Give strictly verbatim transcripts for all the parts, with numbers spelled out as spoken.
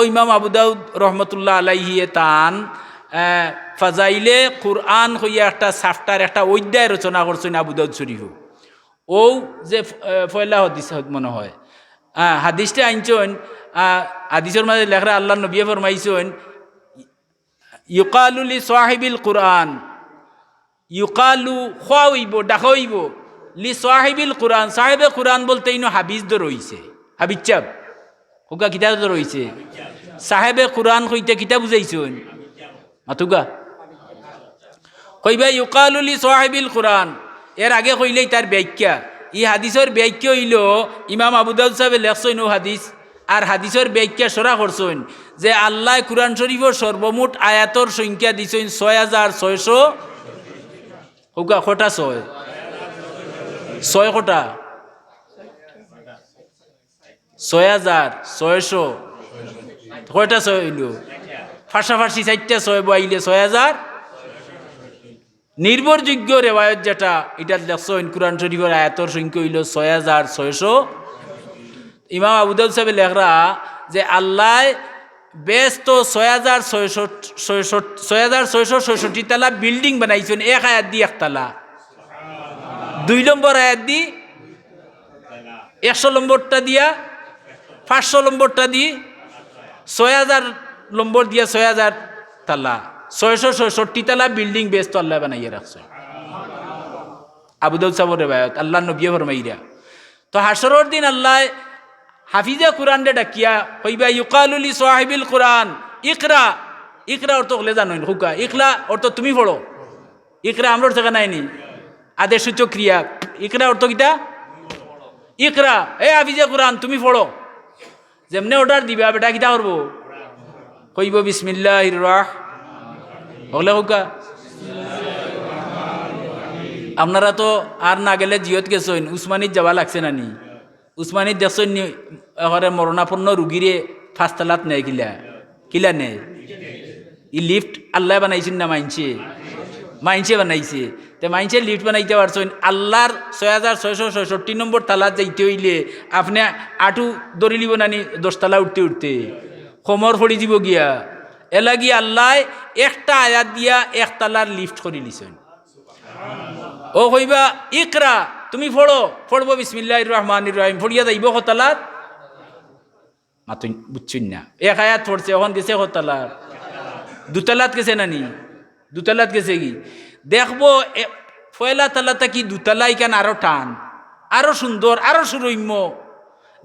ইমাম আবু দাউদ রহমতুল্লাহ আলাইহিয়ে তান, আহ, ফাজাইলে কুরআন কইয়া একটা chapter, একটা অধ্যায় রচনা করছইন আবু দাউদ শরীফো। অউ যে, আহ, পয়লা হাদিস মনে হয়, আহ, হাদিসটা আনছইন, আহ, হাদিসর মাঝে লেখরা আল্লাহর নবিয়ে ফরমাইছইন, "ইউকালু লি সাহিবিল কুরআন", ইউকালু কওয়া অইবো, ডাকা অইবো, "লি সাহিবিল কুরআন", সাহেবে কুরআন বলতে ইনো হাফিজ ধরইছে, হাফিজ সাব। কউক্কা কিতা ধরইছে? সাহেবে কুরআন কইতে কিতা বুঝাইছইন? মাতউক্কা। কইবা, "ইউকালু লি সাহিবিল কুরআন", এর আগে কইলে ইতার ব্যাখ্যা। ই হাদিসর ব্যাখ্যা অইলো, ইমাম আবু দাউদ সাহেবে লেখছইন অউ হাদিস, আর হাদিসর ব্যাখ্যা সরা করছইন যে আল্লায় কুরআন শরীফর সর্বমোট আয়াতর সংখ্যা দিছইন ছয় হাজার ছয়শো। কউক্কা কয়টা ছয়? ছয় কয়টা? ছয় হাজার ছয়শো। কয়টা ছয় অইলো? পাশাপাশি চাইরটা ছয় বওয়াইলে ছয় হাজার। নির্ভরযোগ্য রেওয়ায়ত যেটা, ইটাত লেখছইন কুরআন শরীফর আয়াতর সংখ্যা অইলো ছয় হাজার ছয়শো। ইমাম আবু দাউদ সাহেবে লেখরা যে আল্লায় বেহেস্তো ছয় হাজার ছয়শো, ছয়শো, ছয় হাজার ছয়শো ছয়ষট্টি তালা building বানাইছইন, এক আয়াত দি এক তালা, দুই নম্বর আয়াত দি একশো নম্বরটা দিয়া, পাঁচশো নম্বরটা দি ছয় হাজার নম্বর দিয়া ছয় হাজার তালা, ছয়শো ছয়ষট্টি তালা building বেহেস্তো আল্লায় বানাইয়া রাখছইন। আবু দাউদ সাহেবর রেওয়ায়ত, আল্লাহর নবিয়ে ফরমাইরা। তো হাশরর দিন আল্লায় হাফিজে কুরআনরে ডাকিয়া কইবা, "ইউকালু লি সাহিবিল কুরআন, ইকরা।" ইকরা অর্থ অকলে জানইন, কউক্কা। ইকরা অর্থ তুমি পড়ো। ইকরা আমরার ঠেকা নায়নি, আদেশ সূচক ক্রিয়া। ইকরা অর্থ কিতা? ইকরা, এ হাফিজে কুরআন, তুমি পড়ো। যেমনে order দিবা, বেটা কিতা করবো? কইবো, "বিসমিল্লাহির রাহ-," অকলে কউক্কা। আপনারা তো আর না গেলে জিয়ত গেছইন, উসমানীত যাওয়া লাগছে না নি? উসমানীত দেখছইন নি, একেবারে মরণাপন্ন রুগীরে পাঁচতলাত নেয় কিলা? কিলা নেয়? ই lift আল্লায় বানাইছইন না মাইনষে? মাইনষে বানাইছে। তে মাইনষে lift বানাইতা পারছইন, আল্লাহর ছয় হাজার ছয়শো ছয়ষট্টি নম্বর তালাত যাইতে অইলে আপনে আটু ধরিলিবো না নি দশ তালা উঠতে উঠতে? কমর পড়ি যিবো গিয়া। এরলাগি আল্লায় একটা আয়াত দিয়া এক তালার lift করিলিছইন। অউ কইবা, "ইকরা, তুমি পড়ো।" পড়বো বিসমিল্লাহির রহমানির রহিম, পড়িয়া যাইবো কতলাত? মাতইন, বুঝছইন না। এক আয়াত পড়ছে, অখন গেছে কতলাত? দুতলাত গেছে না নি? দুতলাত গেছে গি? দেখবো, এ, পয়লা তালা থাকি দুতলা ইখান আরো টান, আরো সুন্দর, আরো সুরম্য।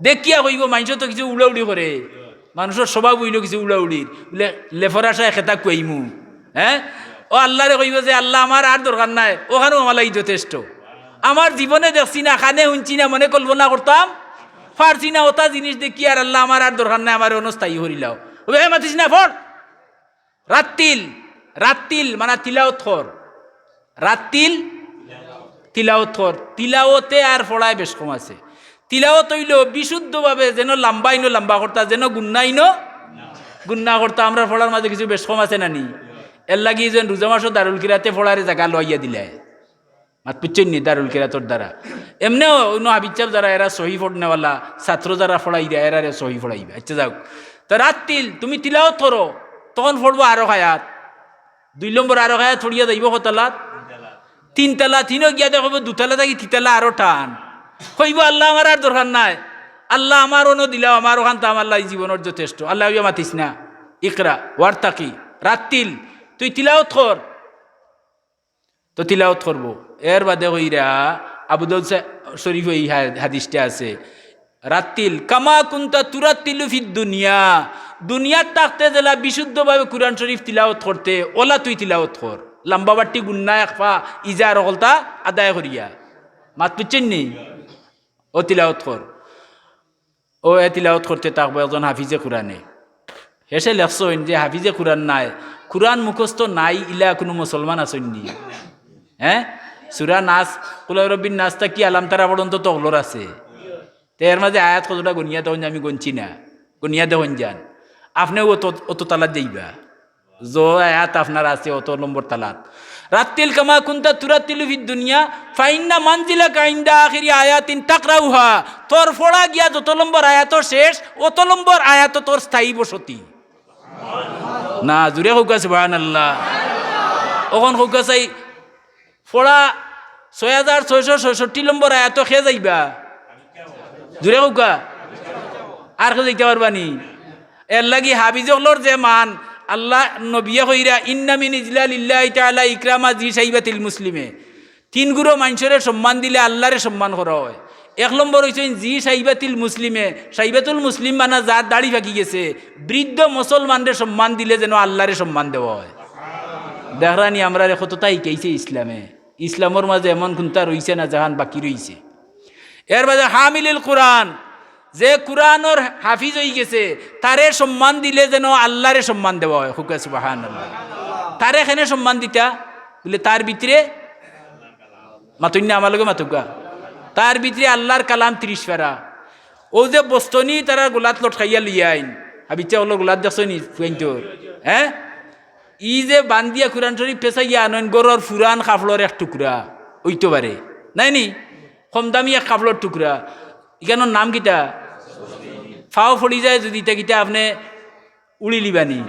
দেখিয়া কইবো, মাইনষে তো কিছু উড়াউড়ি করে, মানুষর স্বভাব অইলো কিছু উড়াউড়ির। বুলে, "লেফর আশায় খেতা কুয়াইমু।" হ্যাঁ? অউ আল্লারে কইবো যে, "আল্লাহ, আমার আর দরকার নাই, অখানউ আমার লাগি যথেষ্ট। আমার জীবনে দেখছি না, কানে হুনছি না, মনে কল্পনা করতাম পারছি না, অতা জিনিস দেখিয়ার আল্লাহ, আমার আর দরকার নাই, আমারে অনো স্থায়ী করিলাও।" অউ, "এ মাতিস না, পড়।" রাত্তিল, রাত্তিল মানে তিলাওত কর। রাত্তিল তিলাওত কর। তিলাওতে আর পড়ায় বেশকম আছে। তিলাওত অইলো বিশুদ্ধভাবে যেন লাম্বা ইনো লাম্বা করতা, যেন গুন্না ইনো গুন্না করতা। আমরার পড়ার মাঝে কিছু বেশকম আছে না নি? এরলাগি যেন রোজা মাসো দারুল কিরাতে পড়ারে জাগা লওয়াইয়া দিলায়। মাত বুঝছইন নি? দারুল কিরাতর দ্বারা। এমনেও অইন্য হাফিজ সাব যারা, এরা সহি পড়নেওয়ালা, ছাত্র যারা পড়াইরা, এরারে সহি পড়াইবা। আচ্ছা, যাউক। তো রাত্তিল তুমি তিলাওত করো, তখন পড়বো আরো আয়াত। দুই নম্বর আরো আয়াত পড়িয়া যাইবো কতলাত? তিন তালা। তিনো গিয়া দেখবো দুতলা থাকি তিতলা আরো টান। কইবো, "আল্লাহ, আমার আর দরকার নাই। আল্লাহ, আমার অনো দিলাও, আমার অখানতা আমার লাগি জীবনর যথেষ্ট।" আল্লাহ অইয়া মাতিস না। ইকরা, ওয়ারতাকি, রাত্তিল, তুই তিলাওত কর। তো তিলাওত করবো। এর বাদে কইরা আবু দাউদ শা-, শরীফো ই হা-, হাদিসটা আছে, "রাত্তিল কামা কুনতা তুরাত্তিলু ফিদ দুনিয়া।" দুনিয়াত থাকতে যেলা বিশুদ্ধভাবে কুরআন শরীফ তিলাওত করতে, অলা তুই তিলাওত কর। লাম্বা বাট্টি গুন্না এক পা ইজা আর অকলতা আদায় করিয়া। মাত বুঝছইন নি? অউ তিলাওত কর। অউ এ তিলাওত করতে থাকবো একজন হাফিজে কুরআনে। হেষে লেখছইন যে হাফিজে কুরআন নায়, কুরআন মুখস্থ নাই, ইলা কুনু মুসলমান আছইন নি? হ্যাঁ? সূরা নাস, কুল আউযু বিরাব্বিন নাস থাকি আলাম তারা পর্যন্ত তো অকলর আছে। তে এর মাঝে আয়াত কতটা গনিয়া দেখইন, আমি গনছি না, গনিয়া দেখইন যান। আপনেও অত, অত তালাত যাইবা। যে আয়াত আপনার আছে অত নম্বর তালাত। রাত্তিল কামা কুনতা তুরাত্তিলু ফিদ দুনিয়া, ফাইন্না মানজিলাকা ইনদা আখিরি আয়াতিন তাকরাউহা। তোর পড়া গিয়া যত নম্বর আয়াত শেষ, অত নম্বর আয়াত তোর স্থায়ী বসতি। না, জুরে কউক্কা সুবহানাল্লাহ। অখন কউক্কা চাই, পড়া ছয় হাজার ছয়শো ছয়ষট্টি নম্বর আয়াত কে যাইবা? জুরে কউক্কা। আর কে যাইতা পারবা নি? এরলাগি হাফিজ অকলর যে মান, আল্লাহ নবিয়ে কইরা, "ইন্না মিন ইজলালিল্লাহি তাআলা ইকরামা জি শাইবাতিল মুসলিমে।" তিন গুরু মানষরে সম্মান দিলে আল্লারে সম্মান করা অয়। এক নম্বর অইছইন জি শাইবাতিল মুসলিমে, শাইবাতুল মুসলিম মানা যার দাড়ি পাকি গেছে, বৃদ্ধ মুসলমানরে সম্মান দিলে যেন আল্লারে সম্মান দেওয়া অয়। দেখরানি আমরারে কততা হিকাইছে ইসলামে। ইসলামর মাজে এমন কুনতা রইছে না যেখান বাকি রইছে। এরবাদে হামিলুল কুরআন, যে কুরআনর হাফিজ অইগেছে, তারে সম্মান দিলে যেন আল্লারে সম্মান দেওয়া অয়। কউক্কা সুবহানাল্লাহ। তারে কেনে সম্মান দিতা? বুলে তার ভিতরে, মাতইন না, আমার লগে মাতউক্কা। তার ভিতরে আল্লার কালাম তিরিশ পারা। অউ যে বস্তনি তারার গলাত লটকাইয়া লইয়া আইন, হাফিজ ছাব অকলর গলাত দেখছো নি ফুয়াইন্তর? হে? ই যে বান্দিয়া কুরআন শরিফ পেছাইয়া আনইন, ঘরর ফুরান কাপড়র এক টুকরা অইতো পারে, নায় নি? কম দামি এক কাপড়র টুকরা। ইখানর নাম কিতা? ফাও পড়ি যায় যুদি, ইতা কিতা আপনে উড়িলিবা নি?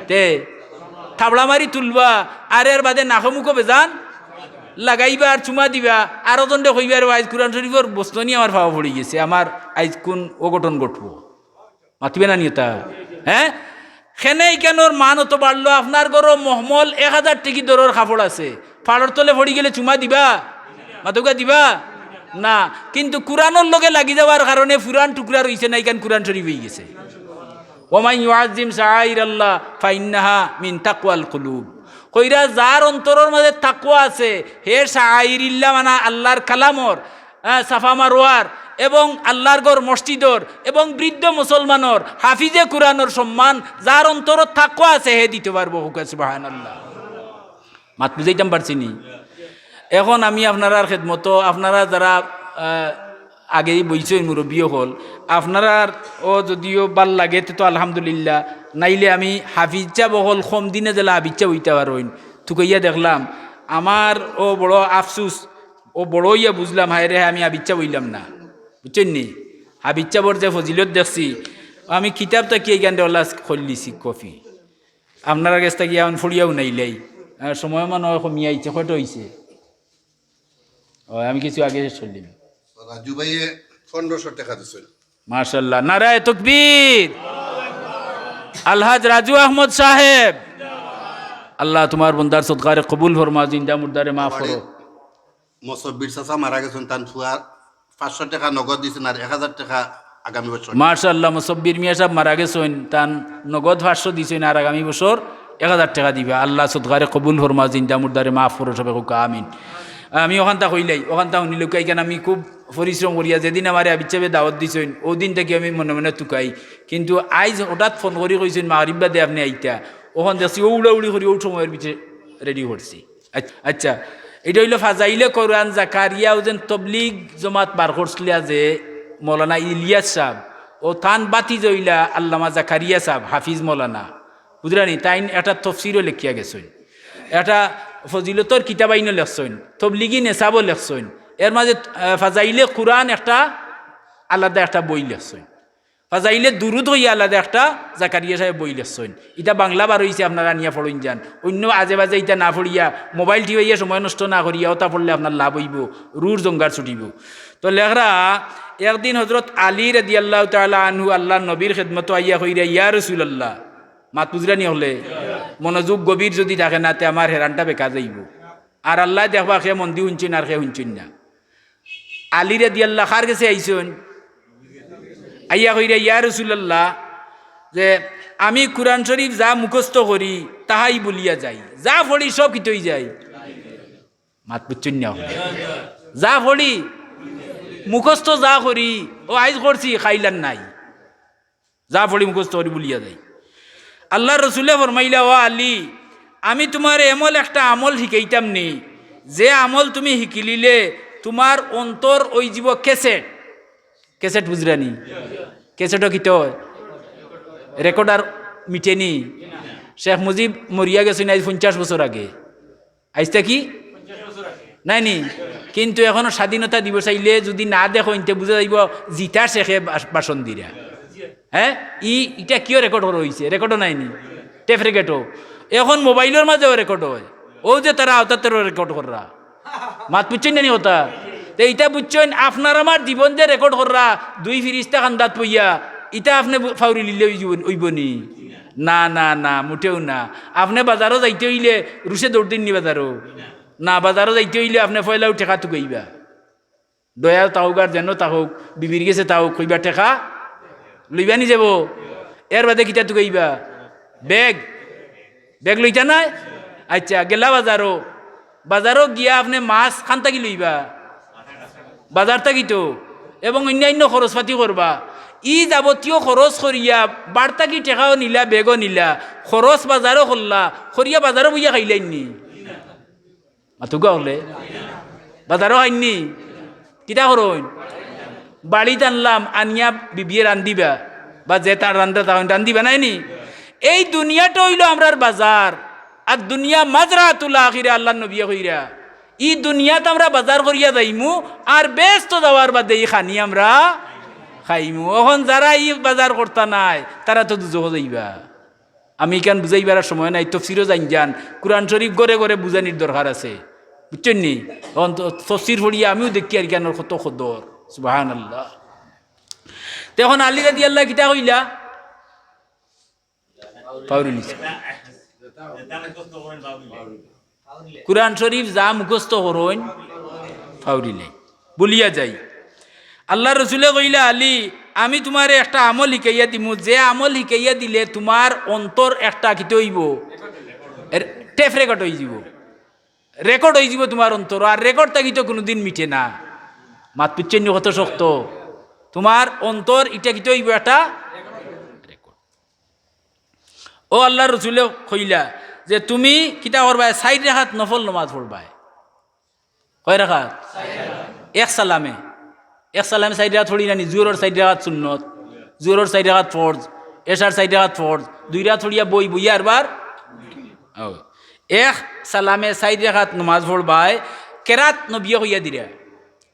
তে থাবড়া মারি তুলবা, আর এরবাদে নাকো মুখো বেজান লাগাইবা আর চুমা দিবা, আর অজনরে কইবা, "রে, আইজ কুরআন শরিফর বস্তনি আমার ফাও পড়ি গেছে, আমার আইজ কুন অঘটন ঘটবো।" মাতিবা না নি অতা? হে? কেনে ইখানর মান অত বাড়লো? আপনার ঘরো মখমল এক হাজার টেকি দরর কাপড় আছে, ফাড়র তলে পড়ি গেলে চুমা দিবা? মাতউক্কা, দিবা না। কিন্তু কুরআনর লগে লাগি যাওয়ার কারণে ফুরান টুকরা রইছে না, ইখান কুরআন শরিফ অইগেছে। ওমান ইউআজ্জিম শাআইরাল্লাহ ফাইন্নাহা মিন তাকওয়াল কুলুব। কইরা যার অন্তরর মাজে তাকওয়া আছে, হে শাআইরিল্লাহ মানা আল্লার কালামর, আহ, সাফা মারওয়ার এবং আল্লার ঘর মসজিদর এবং বৃদ্ধ মুসলমানর, হাফিজে কুরআনর সম্মান যার অন্তরো তাকওয়া আছে, হে দিতো পারবো। কউক্কা সুবহানাল্লাহ। মাত বুঝাইতাম পারছি নি? এখন আমি আপনারার খেদমতো, আপনারা যারা, আহ, আগেই বইছইন মুরব্বি অকল, আপনারারও যুদিও ভালা লাগে তে তো আলহামদুলিল্লাহ, নাইলে আমি হাফিজ ছাব অকল কম দিনে যেলা হাফিজ ছাব অইতা পারইন, তুকাইয়া দেখলাম, আমারও বড় আফসুস, অউ বড় অইয়া বুঝলাম, হায় রে হায়, আমি হাফিজ ছাব অইলাম না। বুঝছইন নি? হাফিজ ছাবর যে ফজিলত দেখছি, আমি কিতাব থাকি ইখান দে অলা করিলিছি কপি। আপনারার গেছ থাকি অখন পড়িয়া হুনাইলাই। আর সময় মনো অয় কমিয়া আইছে, কয়টা অইছে? অয়, আমি কিছু আগে শেষ করিলিমু। রাজু ভাইয়ে পনেরোশো টেকা দিছইন। মাশাআল্লাহ, নারায়ে তাকবীর। আলহাজ রাজু আহমদ সাহেব, আল্লাহ তুমার বন্দার সদকারে কবুল ফরমাও, জিন্দা মুর্দারে মাফ করো। মুসব্বির চাচা মারা গেছইন, তান ফুয়া পাঁচশো টেকা নগদ দিছইন আর এক হাজার টেকা আগামী বছর। মাশাআল্লাহ, মুসব্বির মিয়া সাব মারা গেছইন, তান নগদ পাঁচশো দিছইন আর আগামী বছর এক হাজার টেকা দিবা। আল্লাহ সদকারে কবুল ফরমাও, জিন্দা মুর্দারে মাফ করো, সবে কউক্কা আমিন। আমি অখানতা কইলাই, অখানতা হুনিলাউক্কা, ইখান আমি খুব পরিশ্রম করিয়া, যেদিন আমারে হাফিজ ছাবে দাওয়াত দিছইন, অউ দিন থাকি আমি মনে মনে তুকাই। কিন্তু আইজ হঠাৎ ফোন করি কইছইন, "মাগরিব বাদে আপনে আইতা।" অখন দেখছি অউ উড়াউড়ি করি অউ সময়র ভিতরে রেডি করছি। আচ-, আচ্ছা, ইটা অইলো ফাজাইলে কোরআন জাকারিয়া, অউ যেন তবলিগ জমাত বার করছিলা যে মৌলানা ইলিয়াস সাব, অউ তান ভাতিজা অইলা আল্লামা জাকারিয়া সাব, হাফিজ মৌলানা। বুঝরা নি? তাইন একটা তফসিরও লেখিয়া গেছইন, একটা ফজিলতর কিতাব আইনও লেখছইন, তবলিগি নেশাবও লেখছইন। এর মাজে, আহ, ফাজাইলে কুরআন একটা আলাদা একটা বই লেখছইন, ফাজাইলে দুরুদ কইয়া আলাদা একটা জাকারিয়া সাবে বই লেখছইন। ইটা বাংলা বার অইছে, আপনারা আনিয়া পড়ইন যান। অইন্য আজে বাজে ইটা না পড়িয়া, মোবাইল টিপাইয়া সময় নষ্ট না করিয়া, অটা পড়লে আপনার লাভ অইবো, রুর জঙ্গার ছুটিবো। তো লেখরা, একদিন হজরত আলী রাদিয়াল্লাহু তাআলা আনহু আল্লার নবীর খেদমতো আইয়া কইরা, "ইয়া রাসূলুল্লাহ।" মাত বুঝরা নি অকলে? মনোযোগ গভীর যুদি থাকে না, তে আমার হেরানটা বেকার যাইবো। আর আল্লায় দেখবা কে মন দি হুনছইন আর কে হুনছইন না। আলী রাদিয়াল্লাহ কার গেছে আইছইন? আইয়া কইরা, "ইয়া রাসূলুল্লাহ, যে আমি কুরআন শরীফ যা মুখস্থ করি, তাহাই ভুলিয়া যাই, যা পড়ি সব কিতা অই যায়।" মাত বুঝছইন না? যা পড়ি, মুখস্থ যা করি, অউ আইজ করছি, কাইল আর নাই। যা পড়ি মুখস্থ করি ভুলিয়া যাই। আল্লার রসুলে ফরমাইলা, "ও আলী, আমি তুমারে এমন একটা আমল শিখাইতাম নি, যে আমল তুমি শিখিলিলে তুমার অন্তর অইযিবো ক্যাসেট।" ক্যাসেট বুঝরা নি? ক্যাসেটও কিতা অয়? রেকর্ডার মিটে নি? শেখ মুজিব মরিয়া গেছইন আইজ পঞ্চাশ বছর আগে। আইজ থাকি? নায় নি? কিন্তু অখনো স্বাধীনতা দিবস আইলে যুদি না দেখইন, তে বুঝা যাইবো জিতা শেখে ভাষ-, ভাষণ দিরা। হে? ই, ইটা কিও রেকর্ড করা অইছে? রেকর্ডও নায় নি? টেপ রেকর্ডও। অখন মোবাইলর মাজেও রেকর্ড অয়। অউ যে তারা আওতাতেরও রেকর্ড কররা। মাত বুঝছইন না নি কথা? তে ইটা বুঝছইন, আপনার আমার জীবন যে রেকর্ড কররা, দুই ফিরিস্তা কান্দাত বইয়া, ইটা আপনে বু-, ফাউরিলিলে অইযিবো-, অইবো নি? না, না, না, মুটেও না। আপনে বাজারো যাইতে অইলে রুশে দৌড় দিন নি বাজারো? না, বাজারো যাইতে অইলে আপনে পয়লাউ টেকা তুকাইবা। ডয়াত থাউক আর যেনো থাউক, বিবির গেছে থাউক, কইবা টেকা লইবা নি যাইবো। এর বাদে কিতা তুকাইবা? ব্যাগ। ব্যাগ লইতা নায়? আইচ্ছা, গেলা বাজারো। বাজারো গিয়া আপনে মাছ কান থাকি লইবা? বাজার থাকি তো। এবং অইন্যাইন্য খরচপাতি করবা। ই যাবতীয় খরচ করিয়া বাড় থাকি টেকাও নিলা, ব্যাগও নিলা, খরচ বাজারো করলা, করিয়া বাজারো বইয়া খাইলাইন নি? মাতুক্কা অকলে? বাজারো খাইন নি? কিতা করইন? বাড়িত আনলাম, আনিয়া বিবিয়ে রান্দিবা, বা যে তার রান্দা তাইন রান্দিবা, নায় নি? এই দুনিয়াটা অইলো আমরার বাজার, আর দুনিয়া মাজরাতুল আখিরা, আল্লার নবিয়ে কইরা। ই দুনিয়াত আমরা বাজার করিয়া যাইমু, আর বেহেস্তো যাওয়ার বাদে ই খানি আমরা খাইমু। অখন যারা ই বাজার করতা নায়, তারা তো দুজখো যাইবা। আমি ইখান বুঝাইবার আর সময় নাই, তফসিরো যাইন যান, কুরআন শরীফ ঘরে ঘরে বুঝানির দরকার আছে, বুঝছইন নি? অখন তো তফসির পড়িয়া আমিও দেখিয়ার ইখানর কত কদর, সুবহানাল্লাহ। তে অখন আলী রাদিয়াল্লাহু কিতা কইলা? ফাউরিলিছে। কুরআন শরীফ যা মুখস্থ করইন, ফাউরিলে। বলিয়া যাই। আল্লার রসুলে কইলা, "আলী, আমি তুমারে একটা আমল হিকাইয়া দিমু, যে আমল হিকাইয়া দিলে তুমার অন্তর একটা কিতা অইবো? এর টেপ রেকর্ড অইযিবো। রেকর্ড অইযিবো তুমার অন্তর, আর রেকর্ড থাকি তো কুনুদিন মিটে না।" মাত বুঝছইন নি কত শক্ত? তুমার অন্তর ইটা কিতা অইবো? একটা রেকর্ড। অউ আল্লার রসুলে কইলা যে, "তুমি কিতা করবায়? চাইর রাকাত নফল নমাজ পড়বায়।" কয় রাকাত? এক সালামে। এক সালামে চাইর রাকাত পড়ি না নি? জুহরর চাইর রাকাত সুন্নত, জুহরর চাইর রাকাত ফরজ, এশার চাইর রাকাত ফরজ, দুই রাকাত পড়িয়া বই বইয়া আরবার। অউ। এক সালামে চাইর রাকাত নমাজ পড়বায়, কেরাত নবিয়ে কইয়া দিরা।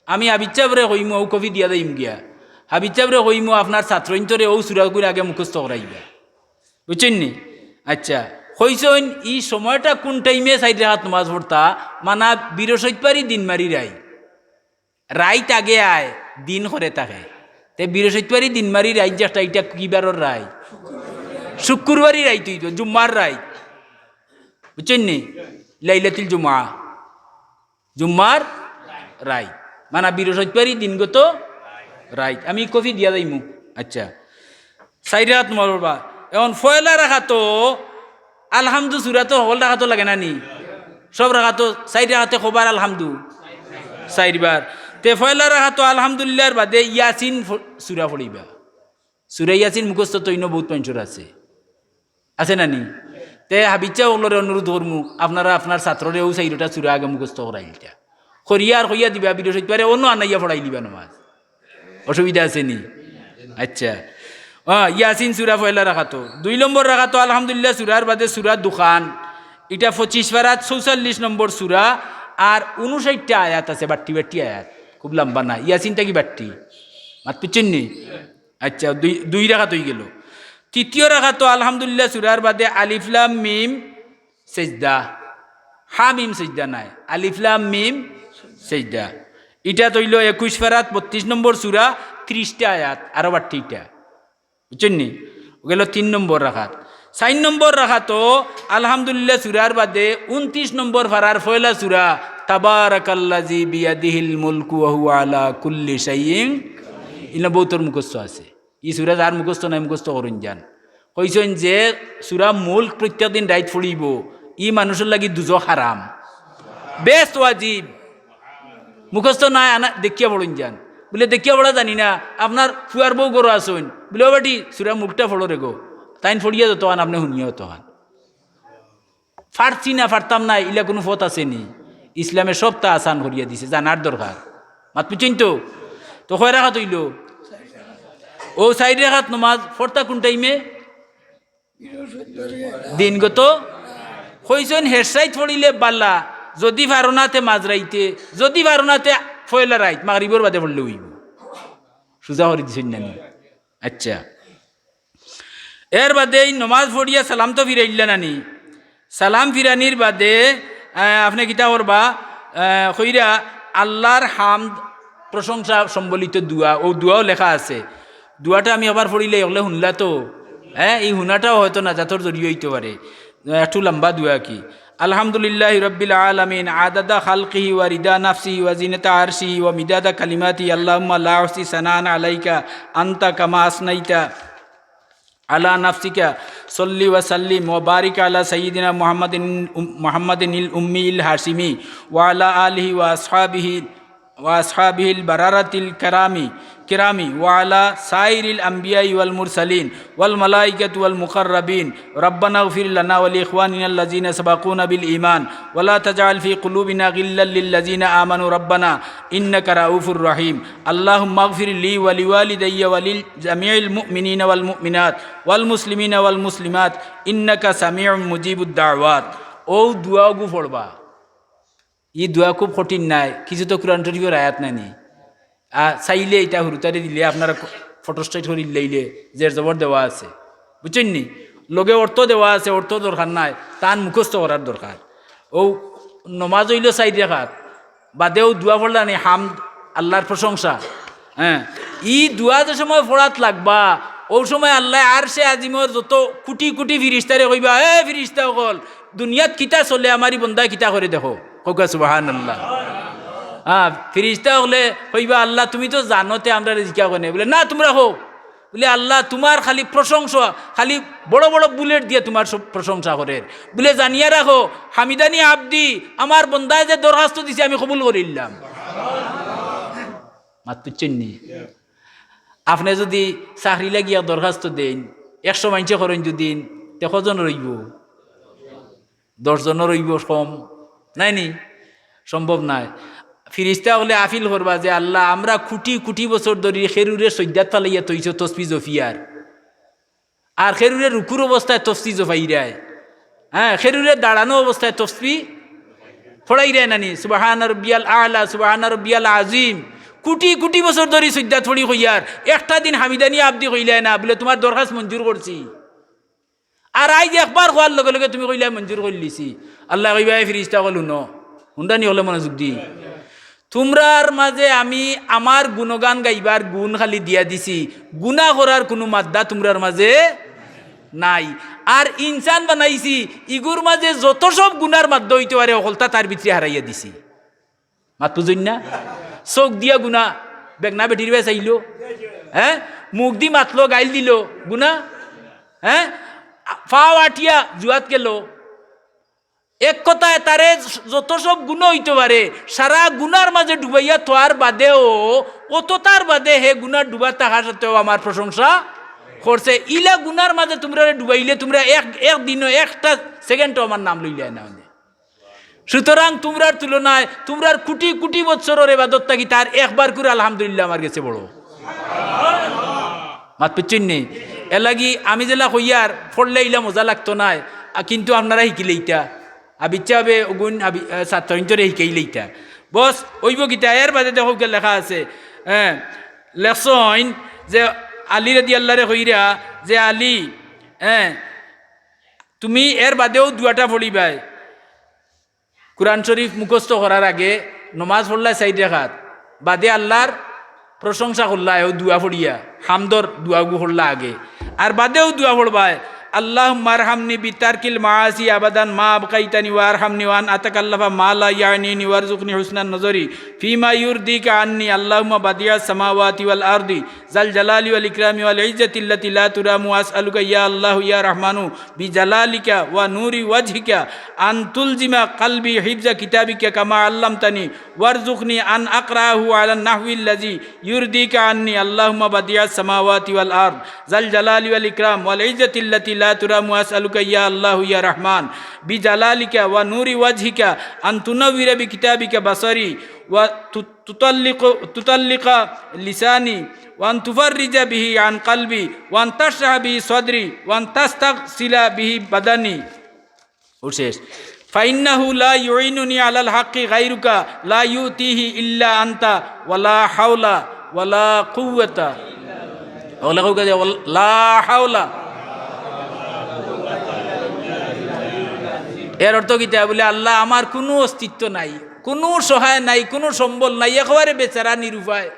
আমি হাফিজ সাবরে কইমু, অউ কপি দিয়া যাইমু গিয়া। হাফিজ সাবরে কইমু, আপনার ছাত্রইন্তরে অউ সুরাগুইন আগে মুখস্থ করাইবা। বুঝছইন নি? আইচ্ছা, কইছইন ই সময়টা কুন টাইমে চাইর রাকাত নমাজ পড়তা? মানা বৃহস্পতিবারি দিন মারি রাইত। রাইত আগে আয়, দিন করে থাকে। তে বৃহস্পতিবারি দিন মারি রাইত যেটা, ইটা কি বারর রাইত? শুক্রবারি রাইত অইতো, জুম্মার রাইত। বুঝছইন নি? লাইলাতুল জুমা। জুম্মার রাইত। মানা বৃহস্পতিবারি দিনগত রাইত। আমি কপি দিয়া যাইমু। আইচ্ছা। চাইর রাকাত নমাজ পড়বা। অখন পয়লা রাকাতো আলহামদু সুরা তো হকল রাকাতো লাগে না নি? সব রাকাতো, চাইর রাকাতে কয়বার আলহামদু? চাইরবার। তে পয়লা রাকাতো আলহামদুলিল্লাহর বাদে ইয়াসিন ফ-, সুরা পড়িবা। সুরা ইয়াসিন মুখস্থ তো ইনো বউত মানষর আছে। আছে না নি? তে হাফিজ সাব অকলরে অনুরোধ করমু, আপনারা আপনার ছাত্ররে অউ চাইরোটা সুরা আগে মুখস্থ করাইলিতা। করিয়া আর কইয়া দিবা, বৃহস্পতিবারে অনো আনাইয়া পড়াইলিবা নমাজ। অসুবিধা আছে নি? আইচ্ছা। আহ, ইয়াসিন সুরা পয়লা রাকাতো। দুই নম্বর রাকাতো আলহামদুলিল্লাহ সুরার বাদে সুরা দুখান। ইটা পঁচিশ পারাত চৌচল্লিশ নম্বর সুরা, আর ঊনষাটটা আয়াত আছে, বাট্টি বাট্টি আয়াত। খুব লাম্বা না। ইয়াসিন থাকি বাট্টি। মাত বুঝছইন নি? আইচ্ছা, দুই, দুই রাকাত অইগেলো। তৃতীয় রাকাতো আলহামদুলিল্লাহ সুরার বাদে আলিফ লাম মিম সেজদা। হা মিম সেজদা নায়, আলিফ লাম মিম সেজদা। ইটা তো অইলো একুশ পারাত বত্রিশ নম্বর সুরা, ত্রিশটা আয়াত, আরো বাট্টি ইটা। বুঝছইন নি? অউ গেলো তিন নম্বর রাকাত। চাইর নম্বর রাকাতো আলহামদুলিল্লাহ সুরার বাদে ঊনত্রিশ নম্বর পারার পয়লা সুরা, তাবারাকাল্লাযী বিয়াদিহিল মুলকু ওয়া হুয়া আলা কুল্লি শাইইন। ইনো বউতর মুখস্থ আছে। ই সুরা যার মুখস্থ নাই, মুখস্থ করইন যান। কইছইন যে সুরা মুলক প্রত্যেক দিন রাইত পড়িবো, ই মানুষর লাগি দুজখ হারাম। বেহেস্ত ওয়াজিব। মুখস্থ নাই, আনা, দেখিয়া পড়ইন যান। বুলে, "দেখিয়া পড়া জানি না, আপনার ফুয়ার বউ ঘরো আছইন।" বুলে, "ও বেটি, সুরা মুলকটা পড়ো রে গো।" তাইন পড়িয়া যতখান, আপনে হুনিয়া অতখান। পারছি না, পারতাম না, ইলা কুনু পথ আছে নি? ইসলামে সবতা আসান করিয়া দিছে, জানার দরকার। মাত বুঝছইন তো? তো কয় রাকাত অইলো? অউ চাইর রাকাত নমাজ পড়তা কুন টাইমে? দিনগত কইছইন হেশাইত পড়িলে বালা, যুদি পারো না তে মাঝরাইতে, যুদি পারো না তে পয়লা রাইত, মাগরিবর বাদে পড়লে অইবো। সুজা করি দিছইন নানি? আচ্ছা। এর বাদে এই নমাজ পড়িয়া সালাম তো ফিরাইলা নানি? সালাম ফিরানির বাদে, আহ, আপনে কিতা করবা? আহ, কইরা আল্লার হামদ, প্রশংসা সম্বলিত দোয়া, অউ দোয়াও লেখা আছে। দোয়াটা আমি আবার পড়িলে, অকলে হুনলা তো? হ্যাঁ, এই হুনাটাও হয়তো নাজাতর জরিয়া অইতো পারে। আহ, একটু লম্বা দোয়া কি? الحمد لله رب العالمين، عدد خلقه ورضا نفسه وزنة عرشه ومداد كلماته، اللهم لا أحصي ثناء عليك أنت كما أثنيت على نفسك، صل وسلم وبارك على سيدنا محمد، محمد الأمي الهاشمي، وعلى آله وأصحابه، وأصحابه البررة الكرام، كرام، وعلى سائر الأنبياء والمرسلين والملائكة والمقربين. ربنا اغفر لنا ولإخواننا الذين سبقونا بالإيمان ولا تجعل في قلوبنا غلا للذين آمنوا ربنا إنك رؤوف رحيم. اللهم اغفر لي ولوالدي ولجميع المؤمنين والمؤمنات والمسلمين والمسلمات إنك سميع مجيب الدعوات. অউ দোয়াগু পড়বা। ই দোয়া খুব কঠিন নায়, কিছু তো কুরআন শরিফর আয়াত নানি। আ, চাইলে ইটা হুরুতারে দিলে আপনারা ফটো স্টেট করি লাইলে জের জবর দেওয়া আছে, বুঝছইন নি? লগে অর্থ দেওয়া আছে, অর্থ দরকার নাই, তান মুখস্থ করার দরকার। অউ নমাজ অইলো চাইর রাকাত, বাদে অউ দোয়া পড়লা নি, হামদ, আল্লার প্রশংসা। হ্যাঁ, ই দোয়া যে সময় পড়াত লাগবা, অউ সময় আল্লায় আরশে আজিমর যত কুটি কুটি ফিরিস্তারে কইবা, "এ ফিরিস্তা অকল, দুনিয়াত কিতা চলে, আমার ই বন্দায় কিতা করে দেখো।" কউক্কা সুবহানাল্লাহ। হ্যাঁ, ফিরিস্তা অকলে কইবা, "আল্লাহ, তুমি তো জানো, তে আমরারে জিকাও কেনে?" বুলে, "না, তুমরা কও।" বুলে, "আল্লাহ, তুমার খালি প্রশংসা, খালি বড় বড় বুলেট দিয়া তুমার সব প্রশংসা করের।" বুলে, "জানিয়া রাখো, হামিদানি আবদি, আমার বন্দায় যে দরখাস্ত দিছে, আমি কবুল করিলাম।" মাত বুঝছইন নি? আপনে যুদি চাকরি লাগিয়া দরখাস্ত দেইন, একশো মাইনষে করইন যুদি, তে কয়জন রইবো? দশ জনর অইবো কম, নায় নি? সম্ভব নায়। ফিরিস্তা অকলে আপিল করবা যে, "আল্লাহ, আমরা কুটি কুটি বছর ধরি খেরুরে সইজদাত ফালাইয়া থইছো তসবি জপিয়ার, আর খেরুরে রুকুর অবস্থায় তসবি জপাইরায়, হ্যাঁ, খেরুরে দাঁড়ানো অবস্থায় তসবি পড়াইরায় নানি, সুবহানা রব্বিয়াল আলা, সুবহানা রব্বিয়াল আজিম, কুটি কুটি বছর ধরি সইজদাত পড়ি কইয়ার, একটা দিন হামিদানি আবদি কইলায় না, বুলে তুমার দরখাস্ত মঞ্জুর করছি।" আর আইজ একবার কওয়ার লগে লগে তুমি কইলায় মঞ্জুর করিলিছি। আল্লায় কইবা, "এ ফিরিস্তা অকল হুনো, হুনরানি অকলে মনোযোগ দি। তুমরার মাঝে আমি আমার গুণগান গাইবার গুণ খালি দিয়া দিছি, গুনা করার কুনু মাদ্দা তুমরার মাঝে নাই। আর ইনসান বানাইছি, ইগুর মাঝে যত সব গুনার মাদ্দা অইতো পারে, অকলতা তার ভিতরে হারাইয়া দিছি।" মাত বুঝইন না? চউখ দিয়া গুনা, বেগনা বেটির বায় চাইলো, হ্যাঁ, মুখ দি মাতলো, গাইল দিলো, গুনা, হ্যাঁ, পাও আটিয়া জুয়াত গেলো। এক কথায় তারে যত সব গুনা অইতো পারে, সারা গুনার মাঝে ডুবাইয়া থওয়ার বাদেও, অততার বাদে হে গুনার ডুবা থাকার সত্ত্বেও আমার প্রশংসা করছে। ইলা গুনার মাঝে তুমরারে ডুবাইলে তুমরা এক, এক দিনও একটা সেকেন্ডও আমার নাম লইলায় না। সুতরাং তুমরার তুলনায় তুমরার কুটি কুটি বৎসরর এবাদত থাকি তার একবার করি আলহামদুলিল্লাহ আমার গেছে বড়। মাত বুঝছইন নি? এরলাগি আমি যেলা কইয়ার পড়লে ইলা মজা লাগতো নায়, আ, কিন্তু আপনারা হিকিলাইতা। আবিচ্ছা হবে অগুন আবি-, আ, ছাত্রইন্তরে হিকাইলাইতা। বস, অইবো কিতা? এর বাদে দেখউক্কা লেখা আছে, হ্যাঁ, লেখছইন যে আলী রাদিয়াল্লাহরে কইরা যে, "আলী, হ্যাঁ, তুমি এর বাদেও দোয়াটা পড়িবায়।" কুরআন শরিফ মুখস্থ করার আগে নমাজ পড়লায় চাইর রাকাত, বাদে আল্লার প্রশংসা করলায় অউ দোয়া পড়িয়া, হামদর দোয়াগু পড়লা আগে, আর বাদেও দোয়া পড়বায়, "اللهم ارحمني بترك المعاصي أبدا ما أبقيتني وارحمني وأن أتكلف ما لا يعنيني وارزقني حسن النظر فيما يرضيك عني، اللهم بديع السماوات والأرض ذا الجلال والإكرام والعزة التي لا ترام، وأسألك يا الله يا رحمن بجلالك ونور وجهك أن تلزم قلبي حفظ كتابك كما علمتني، وارزقني أن أقرأه على النحو الذي يرضيك عني، اللهم بديع السماوات والأرض ذا الجلال والإكرام والعزة التي لا ترام، وأسألك يا الله يا رحمن بجلالك ونور وجهك أن تنور بكتابك بصري وتت-، تطلق تطلق لساني، وأن تفرج به عن قلبي، وأن تشرح به صدري، وأن تستغسل به بدني. ও শেষ। فإنه لا يعينني على الحق غيرك، لا يؤتيه إلا أنت، ولا حول ولا قوة। অকলে কউক্কা যে, লা হাওলা। এর অর্থ কিতা? বলে, আল্লাহ, আমার কুনু অস্তিত্ব নাই, কুনু সহায় নাই, কুনু সম্বল নাই, একেবারে বেচারা নিরুপায়।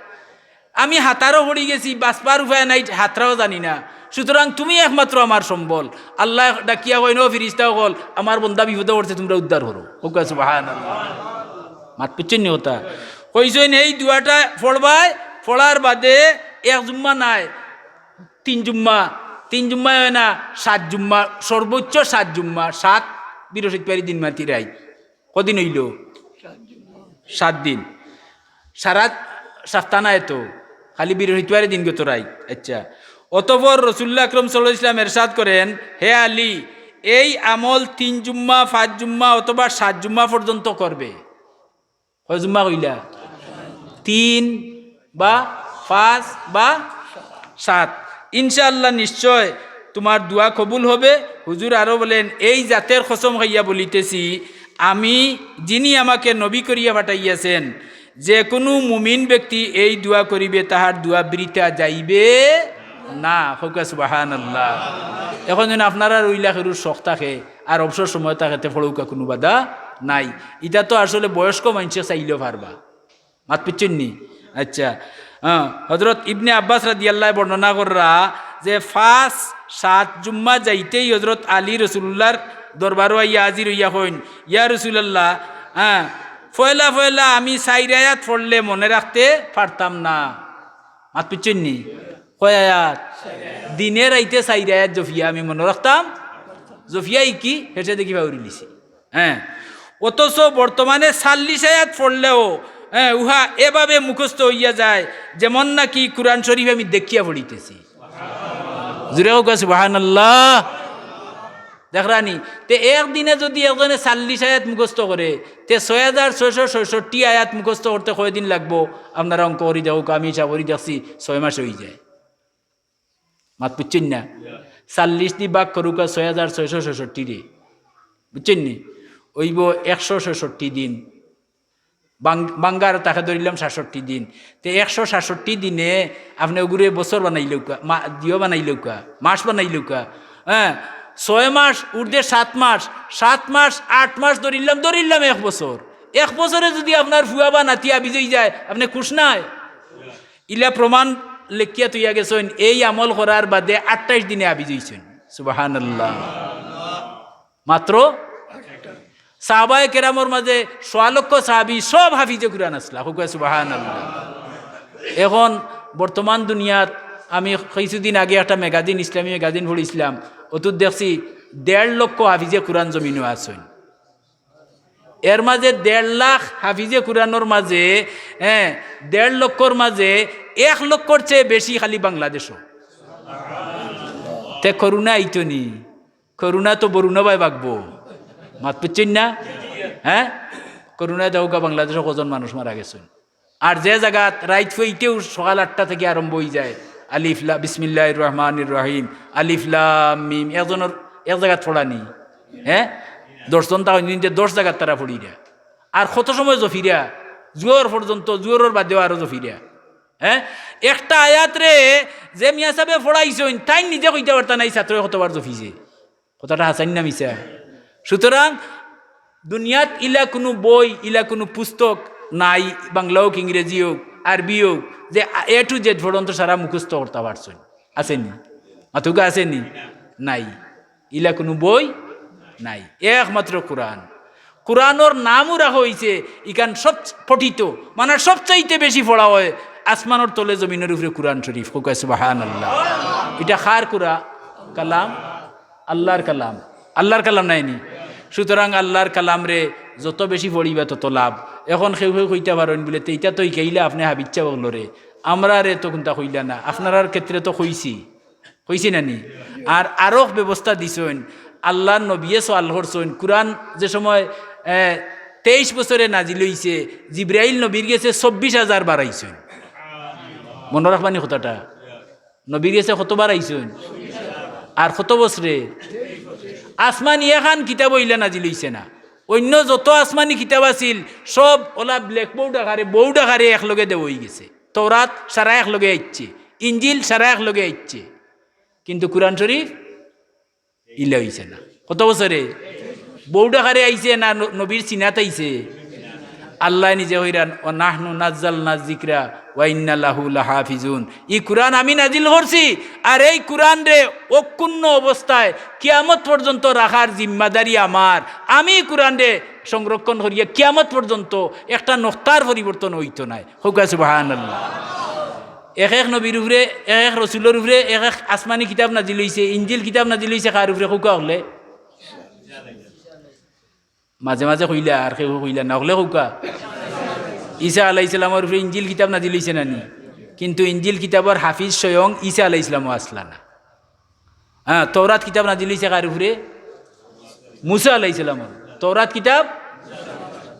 আমি হাতারও পড়ি গেছি, বাঁচবার উপায় নাই, হাতরাও জানি না। সুতরাং তুমি একমাত্র আমার সম্বল। আল্লায় ডাকিয়া কইন, "ও ফিরিস্তা অকল, আমার বন্দা বিপদো পড়ছে, তুমরা উদ্ধার করো।" কউক্কা সুবহানাল্লাহ। মাত বুঝছইন নি কথা? কইছইন, এই দোয়াটা পড়বায়, পড়ার বাদে এক জুম্মা নায়, তিন জুম্মা, তিন জুম্মা অয় না, সাত জুম্মা, সর্বোচ্চ সাত জুম্মা, সাত বৃহস্পতিবারর দিন মাত্র রাইত। কদিন অইলো? সাত দিন। সারা সাপ্তা নায় তো, খালি বৃহস্পতিবারর দিনগত রাইত। আচ্ছা, অতঃপর রাসুলুল্লাহ আকরাম সাল্লাল্লাহু আলাইহি ওয়াসাল্লাম এরশাদ করেন, "হে আলী, এই আমল তিন জুম্মা, পাঁচ জুম্মা অথবা সাত জুম্মা পর্যন্ত করবে।" কয় জুম্মা কইলা? তিন বা পাঁচ বা সাত। ইনশাআল্লাহ, নিশ্চয় তোমার দোয়া কবুল হবে। হুজুর আরো বলেন, "এই জাতের কসম খাইয়া বলিতেছি, আমি, যিনি আমাকে নবী করিয়া পাঠাইয়াছেন, যে কোনো মুমিন ব্যক্তি এই দোয়া করিবে, তাহার দোয়া বৃথা যাইবে না।" কউক্কা সুবহানাল্লাহ। এখন যেন আপনারার অইলা কেউর শখ থাকে, আর অবসর সময় থাকে, তে পড়উক্কা, কুনু বাধা নাই। ইটা তো আসলে বয়স্ক মানষে চাইলেও পারবা। মাত বুঝছইন নি? আচ্ছা, হ্যাঁ, হযরত ইবনে আব্বাস রাদিয়াল্লাহু বর্ণনা কররা যে পাঁচ সাত জুম্মা যাইতেই হযরত আলী রাসুলুল্লাহর দরবারো আইয়া হাজির অইয়া কইন, "ইয়া রাসুলাল্লাহ, হ্যাঁ, পয়লা পয়লা আমি চাইর আয়াত পড়লে মনে রাখতে পারতাম না।" মাত বুঝছইন নি? কয় আয়াত? দিনে রাইতে চাইর আয়াত জপিয়া আমি মনো রাখতাম, জপিয়া ইকি হেষে দেখি পাউরিলিছি। হ্যাঁ, অথচ বর্তমানে চাল্লিশ আয়াত পড়লেও, হ্যাঁ, উহা এভাবে মুখস্থ অইয়া যায়, যেমন নাকি কুরআন শরিফ আমি দেখিয়া পড়িতেছি। জুরে কউক্কা সুবহানাল্লাহ। দেখরানি, তে একদিনে যুদি একজনে চাল্লিশ আয়াত মুখস্থ করে, তে ছয় হাজার ছয়শো ছয়ষট্টি আয়াত মুখস্থ করতে কয়দিন লাগবো? আপনারা অঙ্ক করি দেখউক্কা, আমি হিসাব করি দেখছি, ছয় মাসে অইযায়। মাত বুঝছইন না? চাল্লিশ দি ভাগ করউক্কা ছয় হাজার ছয়শো ছয়ষট্টি রে, বুঝছইন নি? অইবো একশো ছয়ষট্টি দিন। বাং-, বাঙ্গার তাকে ধরিলাম সাতষট্টি দিন। তে একশো সাতষট্টি দিনে আপনে ওগুরে বছর বানাইলেউক্কা, মা-, দিও বানাইলেউক্কা, মাস বানাইলেউক্কা। হ্যাঁ, ছয় মাস, উর্ধে সাত মাস, সাত মাস, আট মাস ধরিলাম, ধরিলাম এক বছর। এক বছরে যুদি আপনার ফুয়া বা নাতি হাফিজ অইযায়, আপনে খুশ নায়? ইলা প্রমাণ লেখিয়া থইয়া গেছইন, এই আমল করার বাদে আটাইশ দিনে হাফিজ অইছইন। সুবহানাল্লাহ। মাত্র সাহাবায়ে কেরামর মাঝে সোয়া লক্ষ সাহাবী সব হাফিজে কুরআন আছলা। কউক্কা সুবহানাল্লাহ। এখন বর্তমান দুনিয়াত আমি কিছুদিন আগে একটা ম্যাগাজিন, ইসলামী ম্যাগাজিন পড়ছিলাম, অতুত দেখছি দেড় লক্ষ হাফিজে কুরআন জমিনো আছইন। এর মাঝে দেড় লাখ হাফিজে কুরআনর মাঝে, হ্যাঁ, দেড় লক্ষর মাঝে এক লক্ষর চেয়ে বেশি খালি বাংলাদেশো। তে করোনা আইতো নি? করোনা তো বরুণা ভাই বাগবো। মাত বুঝছইন না? হ্যাঁ, করোনায় দেখউক্কা বাংলাদেশো কয়জন মানুষ মারা গেছইন। আর যে জাগাত রাইত ফইতেউ সকাল আটটা থাকি আরম্ভ অইযায়, আলিফ লা-, বিসমিল্লাহির রহমানির রহিম, আলিফ লাম মিম, একজনর এক জাগাত পড়া নি, হ্যাঁ, দশজন থাকইন, দশ জাগাত তারা পড়িরা। আর কত সময় জপিরা, জোহর পর্যন্ত, জোহরর বাদেও আরো জপিরা। হ্যাঁ, একটা আয়াতরে যে মিয়া সাবে পড়াইছইন, তাইন নিজে কইতা পারতা নায় ছাত্রয় কতবার জপিছে। কথাটা হাছা নি না মিছা? সুতরাং দুনিয়াত ইলা কুনু বই, ইলা কুনু পুস্তক নাই, বাংলা অউক, ইংরেজি অউক, আরবি অউক, যে A to Z পর্যন্ত সারা মুখস্থ করতা পারছইন। আছে নি? মাতউক্কা আছে নি? নাই। ইলা কুনু বই নাই, একমাত্র কুরআন। কুরআনর নামও রাখা অইছে, ইখান সব পঠিত, মানে সবচাইতে বেশি পড়া অয় আসমানর তলে জমিনর উপরে কুরআন শরিফ। কউক্কা সুবহানাল্লাহ। ইটা কার কুরআন? কালাম, আল্লার কালাম। আল্লার কালাম নায় নি? সুতরাং আল্লার কালামরে যত বেশি পড়িবা তত লাভ। এখন কেউ কেউ কইতা পারইন বুলে, "তে ইটা তো হিকাইলা আপনে হাফিজ সাব অকলরে, আমরারে তো কুন্তা কইলা না, আপনারার ক্ষেত্রে তো কইছি।" কইছি না নি? আর আরো ব্যবস্থা দিছইন, আল্লার নবিয়ে সওয়াল করছইন, কুরআন যে সময়, এ, তেইশ বছরে নাজিল অইছে, জিব্রাইল নবীর গেছে চব্বিশ হাজার বার আইছইন। মনো রাখবানি কথাটা, নবীর গেছে কতবার আইছইন? আর কত বছরে? আসমানি এখান কিতাব অইলা নাজিল অইছে না, অইন্য যত আসমানি কিতাব আছিল সব অলা blackboard আকারে, board আকারে একলগে দেওয়া অইগেছে। তৌরাত সারা একলগে আইছে, ইঞ্জিল সারা একলগে আইছে, কিন্তু কুরআন শরীফ ইলা অইছে না। কত বছরে? Board আকারে আইছে না, ন-, নবীর সিনাত আইছে? আল্লায় নিজে কইরা, "ওয়া নাহনু নাজ্জালনা যিকরা ওয়া ইন্না লাহু লাহাফিজুন।" ই কুরআন আমি নাজিল করছি, আর এই কুরআনরে অক্ষুণ্ণ অবস্থায় কিয়ামত পর্যন্ত রাখার জিম্মাদারি আমার। আমি কুরআনরে সংরক্ষণ করিয়া কিয়ামত পর্যন্ত একটা নক্তার পরিবর্তন অইতো নায়। কউক্কা সুবহানাল্লাহ। এক এক নবীর উপরে, এক এক রসুলর উপরে এক এক আসমানি কিতাব নাজিল অইছে, ইঞ্জিল কিতাব নাজিল অইছে কার উপরে? কউক্কা অকলে। মাঝে মাঝে কইলা, আর কেউ কইলা না, অকলে কউক্কা। ঈসা আলাইহিস সালামর উপরে ইঞ্জিল কিতাব নাজিল অইছে না নি? কিন্তু ইঞ্জিল কিতাবর হাফিজ স্বয়ং ঈসা আলাইহিস সালামও আছলা না। হ্যাঁ, তৌরাত কিতাব নাজিল অইছে কার উপরে? মুসা আলাইহিস সালামর। তৌরাত কিতাব,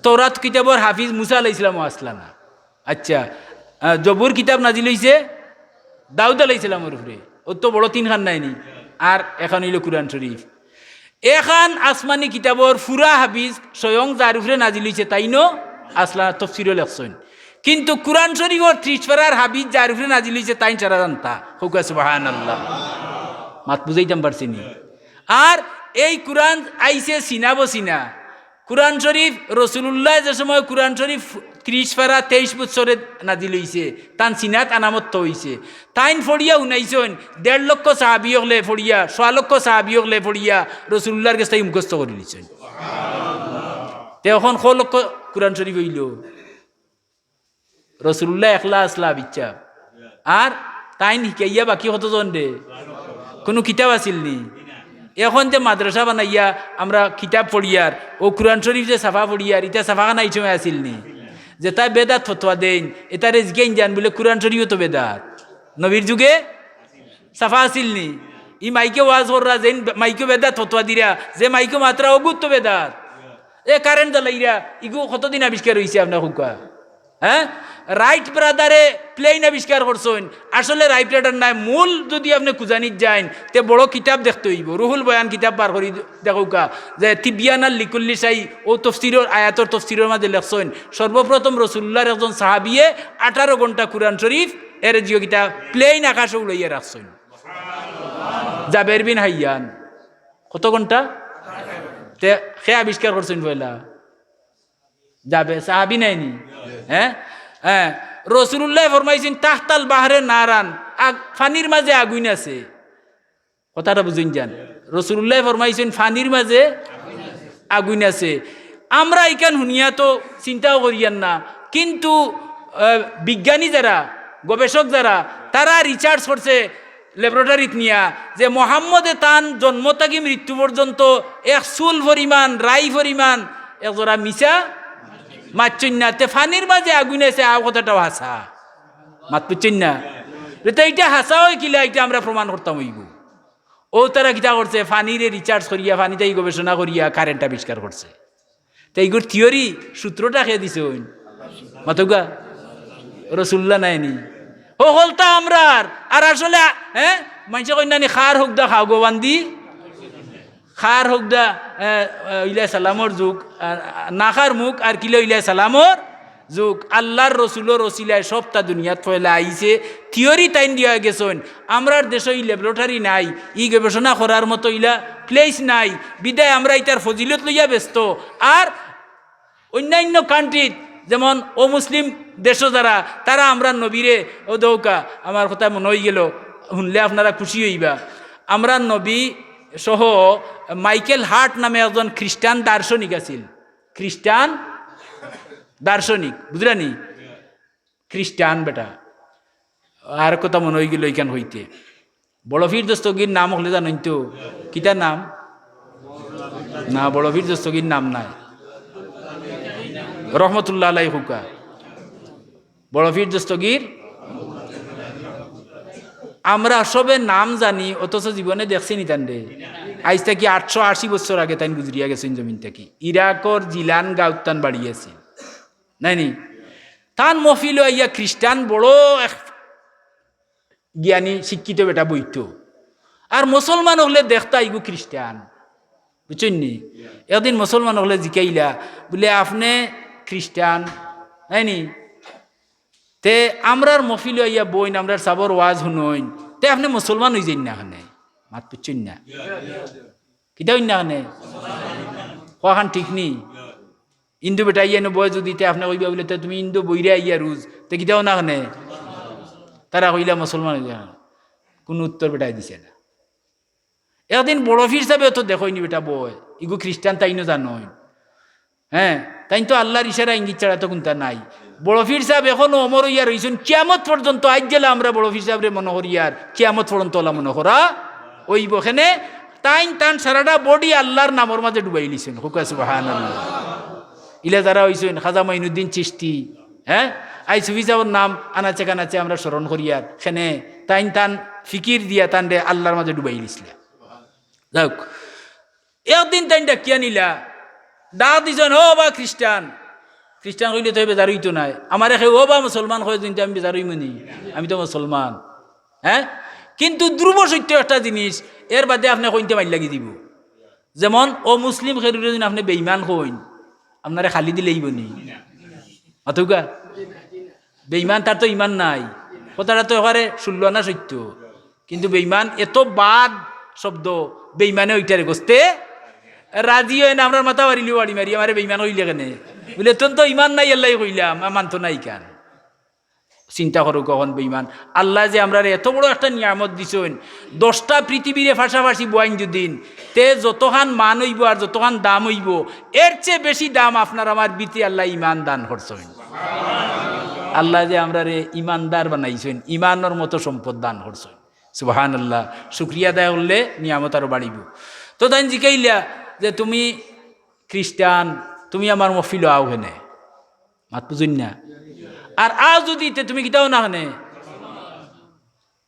তৌরাত কিতাবর হাফিজ মুসা আলাইহিস সালামও আছলা না। আচ্ছা, আহ, জবুর কিতাব নাজিল অইছে দাউদ আলাইহিস সালামর উপরে। অউ তো বড় তিনখান নায় নি? আর এখান অইলো কুরআন শরীফ। এখান আসমানি কিতাবর পুরা হাফিজ স্বয়ং যার উপরে নাজিল অইছে তাইনও আছলা, তফসিরও লেখছইন। কিন্তু কুরআন শরীফর ত্রিশ পারার হাফিজ যার উপরে নাজিল অইছে তাইন সারা জানতা। কউক্কা সুবহানাল্লাহ। মাত বুঝাইতাম পারছি নি? আর এই কুরআন আইছে সিনা বসিনা। কুরআন শরীফ, রসুলুল্লায় যে সময় কুরআন শরীফ ত্রিশ পারা তেইশ বছরে নাজিল অইছে, তান সিনাত আনামত তো অইছে। তাইন ফড়িয়া হুনাইছইন, দেড় লক্ষ সাহাবি অকলে ফড়িয়া, সোয়া লক্ষ সাহাবি অকলে ফড়িয়া রসুলুল্লার গেছ থাকি মুখস্থ করিলিছইন। তে অখন ক লক্ষ কুরআন শরীফ অইলো? রসুলুল্লাহ একলা আছলা বিচ্চা। আর তাইন হিকাইয়া বাকি কতজনরে? কুনু কিতাব আছিল নি? অখন যে মাদ্রাসা বানাইয়া আমরা কিতাব পড়িয়ার, অউ কুরআন শরীফ যে ছাপা পড়িয়ার, ইতা ছাপাখানা ই সময় আছিল নি? যেতায় বেদাত ফতোয়া দেইন, এতারে জিগাইন যান বুলে কুরআন শরীফও তো বেদাত। নবীর যুগে ছাপা আছিল নি? ই মাইকে ওয়াজ কররা, যেইন মাইকে বেদাত ফতোয়া দিরা, যে মাইকে মাতরা অগুত তো বেদাত। এ কারেন্ট জ্বালাইরা, ইগু কতদিন আবিষ্কার অইছে আপনার কউক্কা? হ্যাঁ, রাইট ব্রাদারে প্লেন আবিষ্কার করছইন, আসলে রাইট ব্রাদার নায়। মূল যদি আপনে খুজানিত যাইন, তে বড় কিতাব দেখতে অইবো। রুহুল বয়ান কিতাব বার করি দেখউক্কা, যে তিবিয়ানাল লিকুল্লি শাই, অউ তফসিরর, আয়াতর তফসিরর মাঝে লেখছইন, সর্বপ্রথম রসুলুল্লার একজন সাহাবিয়ে আঠারো ঘন্টা কুরআন শরীফ এরে জিও কিতা প্লেন আকাশো উড়াইয়া রাখছইন। জাবের বিন হাইয়ান। কত ঘন্টা? তে কে আবিষ্কার করছইন পয়লা? যাবে, সাহাবি নায় নি? হ্যাঁ, হ্যাঁ। রসুলুল্লায় ফরমাইছইন, "তাহতাল বাহরে নারান", আগ-, পানির মাঝে আগুইন আছে। কথাটা বুঝইন যান। রসুলুল্লায় ফরমাইছইন, "পানির মাঝে আগুইন আছে।" আমরা ইখান হুনিয়া তো চিন্তাও করিয়ার না, কিন্তু, আহ, বিজ্ঞানী যারা, গবেষক যারা, তারা রিসার্চ করছে, ল্যাবরেটরিত নিয়া, যে মোহাম্মদে তান জন্ম থাকি মৃত্যু পর্যন্ত এক চুল পরিমাণ, রাই পরিমাণ, এক জরা মিছা মাতছইন না। তে পানির মাঝে আগুইন আছে, অউ কথাটাও হাছা। মাত বুঝছইন না? তে ইটা হাছা অয় কিলা, ইটা আমরা প্রমাণ করতাম অইবো। অউ তারা কিতা করছে, পানিরে রিসার্চ করিয়া, পানি থাকি গবেষণা করিয়া কারেন্ট আবিষ্কার করছে। তে ইগুর থিওরি, সূত্রটা কে দিছইন? মাতউক্কা, রসুলুল্লাহ নায় নি? হকলতা আমরার। আর আসলে, হ্যাঁ, মানষে কইন না নি, "খার হউক দা খাও গো বান্দি, খার হউক দা, এ, এ, ইলা সালামর যুগ, আর, আর না খার মুখ, আর কিলা ইলা সালামর যুগ।" আল্লার রসুলর ওসিলায় সবতা দুনিয়াত পয়লা আইছে। থিওরি তাইন দিয়া গেছইন। আমরার দেশো ই ল্যাবরেটরি নাই, ই গবেষণা করার মতো ইলা প্লেস নাই। বিদায় আমরা ইতার ফজিলত লইয়া ব্যস্ত। আর অইন্যাইন্য কান্ট্রিত, যেমন অমুসলিম দেশো যারা, তারা আমরার নবীরে, অউ দেখউক্কা, আমার কথা মনো অইগেলো, হুনলে আপনারা খুশি অইবা। আমরার নবী সহ মাইকেল হার্ট নামে একজন খ্রিস্টান দার্শনিক আছিল। খ্রিস্টান দার্শনিক, বুঝরা নি? খ্রিস্টান বেটা। আর কথা মনো অইগেলো ইখান কইতে। বড় পীর দস্তগীর নাম হকলে জানইন তো? কিতা নাম? না, বড় পীর দস্তগীর নাম নায়। রহমতুল্লাহ আলাই কউক্কা। বড় পীর দস্তগীর, আমরা সবে নাম জানি, অথচ জীবনে দেখছি নি তানরে? আইজ থাকি আটশো আশি বছর আগে তাইন গুজরিয়া গেছইন জমিন থাকি। ইরাকর জিলান গাউত তান বাড়ি আছিল, নায় নি? তান মহফিলো আইয়া খ্রিস্টান বড় এক জ্ঞানী শিক্ষিত বেটা বইতো, আর মুসলমান অকলে দেখতা ইগু খ্রিস্টান, বুঝছইন নি? একদিন মুসলমান অকলে জিকাইলা, বুলে, "আপনে খ্রিস্টান, নায় নি? তে আমরার মহফিলো আইয়া বইন, আমরার সাবর ওয়াজ হুনইন, তে আপনে মুসলমান অইযাইন না কেনে?" মাত বুঝছইন না? কিতা অইন না কেনে? কওয়াখান ঠিক নি? হিন্দু বেটা আইয়া নু বয় যুদি, তে আপনে কইবা বুলে, "তে তুমি হিন্দু বইরা আইয়া রুজ, তে কিতা অও না কেনে?" তারা কইলা, "মুসলমান অইযাইন।" কুনু উত্তর বেটায় দিছে না। একদিন বড় পীর সাবে তো দেখইন নি বেটা বয়, ইগু খ্রিস্টান তাইনও জানইন। হ্যাঁ, তাইন তো আল্লার ইশারা ইঙ্গিত ছাড়া তো কুন্তা নাই। বড় পীর সাব এখনো অমর অইয়া রইছইন, কিয়ামত পর্যন্ত। আইজ যেলা আমরা বড় পীর সাবরে মনো করিয়ার, কিয়ামত পর্যন্ত অলা মনো করা অইবো। কেনে? তাইন তান সারাটা body আল্লার নামর মাঝে ডুবাইলিছইন। কউক্কা সুবহানাল্লাহ। ইলা যারা অইছইন, খাজা মঈনুদ্দিন চিশতি, হ্যাঁ, আইজ সুফি সাবর নাম আনাচে কানাচে আমরা স্মরণ করিয়ার। কেনে? তাইন তান ফিকির দিয়া তানরে আল্লার মাঝে ডুবাইলিছলা। যাউক, একদিন তাইন ডাকিয়া নিলা, ডাক দিছইন, "ও বা খ্রিস্টান।" খ্রিস্টান কইলে তো বেজার অইতো নায়। আমারে কেউ "ও বা মুসলমান" কয় যুদি, আমি বেজার অইমু নি? আমি তো মুসলমান। হ্যাঁ? কিন্তু ধ্রুব সত্য একটা জিনিস, এর বাদে আপনে কইনতে মাইর লাগি দিবো। যেমন অমুসলিম কেউরে যুদি আপনে বেইমান কইন, আপনারে খালি দিলে অইবো নি? মাতউক্কা? বেইমান, তার তো ইমান নাই। কথাটা তো একেবারে ষোলো আনা সত্য। কিন্তু বেইমান এত বাদ শব্দ, বেইমানে ওইটারে গস্তে রাজি অয় না। আমরার মাথা বাড়িলিও বাড়ি মারি, "আমারে বেইমান কইলে কেনে?" বুলে, "তোর তো ইমান নাই, এল্লাগি কইলাম, আর মানতো না ইখান।" চিন্তা করো কখন বেইমান। আল্লায় যে আমরারে এত বড় একটা নিয়ামত দিছইন, দশটা পৃথিবীরে পাশাপাশি বওয়াইন যুদি, তে যতখান মান অইবো আর যতখান দাম অইবো, এর চেয়ে বেশি দাম আপনার আমার ভিতরে আল্লায় ইমান দান করছইন। আল্লায় যে আমরারে ইমানদার বানাইছইন, ইমানর মতো সম্পদ দান করছইন। সুবহানাল্লাহ। শুকরিয়া আদায় করলে নিয়ামত আরো বাড়িবো। তো তাইন জিকাইলা যে, "তুমি খ্রিস্টান, তুমি আমার মহফিলো আও কেনে?" মাত বুঝইন না? আর আও যুদি, তে তুমি কিতা অও না কেনে?